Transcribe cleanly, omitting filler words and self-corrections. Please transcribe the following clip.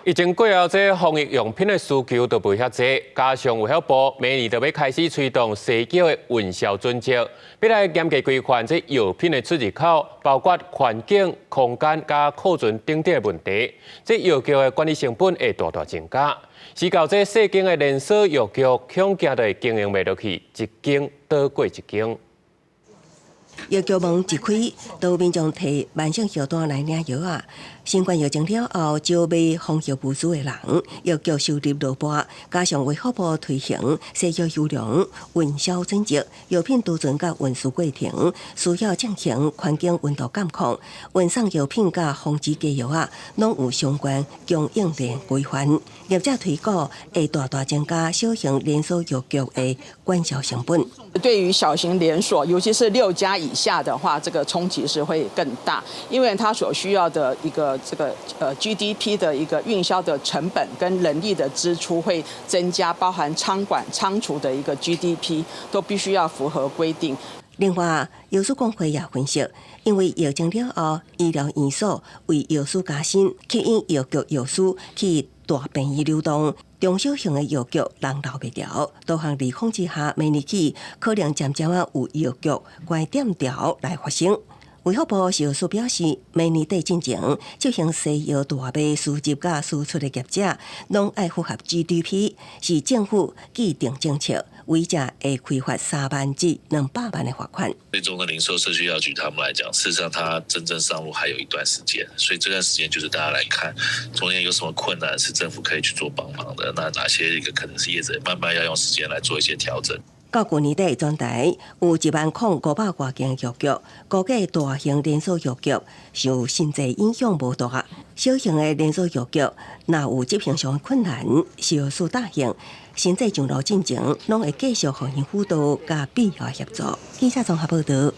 疫情過後，這防疫用品的需求就無遐濟，加上衛福部明年就欲開始推動西藥的運銷準則，欲來嚴格規範這藥品的出入口，包括環境、空間佮庫存等等的問題，這藥局的管理成本會大大增加。是到這細間的連鎖藥局，恐驚就會經營袂落去，一間倒過一間。藥局門一開，都有民眾提慢性藥單來領藥仔。新冠疫情了後，招買防疫物資的人，藥局收入落寞，加上衛福部推行西藥優良運銷準則，藥品儲存佮運輸過程需要進行環境溫度監控，運送藥品佮防止假藥仔，攏有相關供應鏈規範。業者推估會大大增加小型連鎖藥局的管銷成本。對於小型連鎖，尤其是6家以下的話，這個衝擊是會更大，因為它所需要的一個這個GDP 的一個運銷的成本跟人力的支出會增加，包含倉管倉儲的一個 GDP 都必須要符合規定。另外，藥師公會也分析，因為疫情了後，醫療院所為藥師加薪，吸引藥局藥師去大病院流動，中小型的藥局人留袂牢，多項利空之下，明年起可能漸漸仔有藥局關店潮來發生。衛福部食藥署表示，明年底進前執行西藥大麻輸入佮輸出的業者，攏愛符合 GDP，是政府既定政策，違者會開罰3萬至200萬的罰款。最終的零售社區藥局，他們來講，事實上，它真正上路還有一段時間，所以這段時間就是大家來看，中間有什麼困難是政府可以去做幫忙的，那哪些一個可能是業者慢慢要用時間來做一些調整。到舊年底，全台有1萬零500外間藥局，估計大型連鎖藥局受新制影響無大，小型的連鎖藥局若有執行上困難，食藥署答應新制上路進前，攏會繼續予𪜶輔導佮必要協助。記者綜合報導。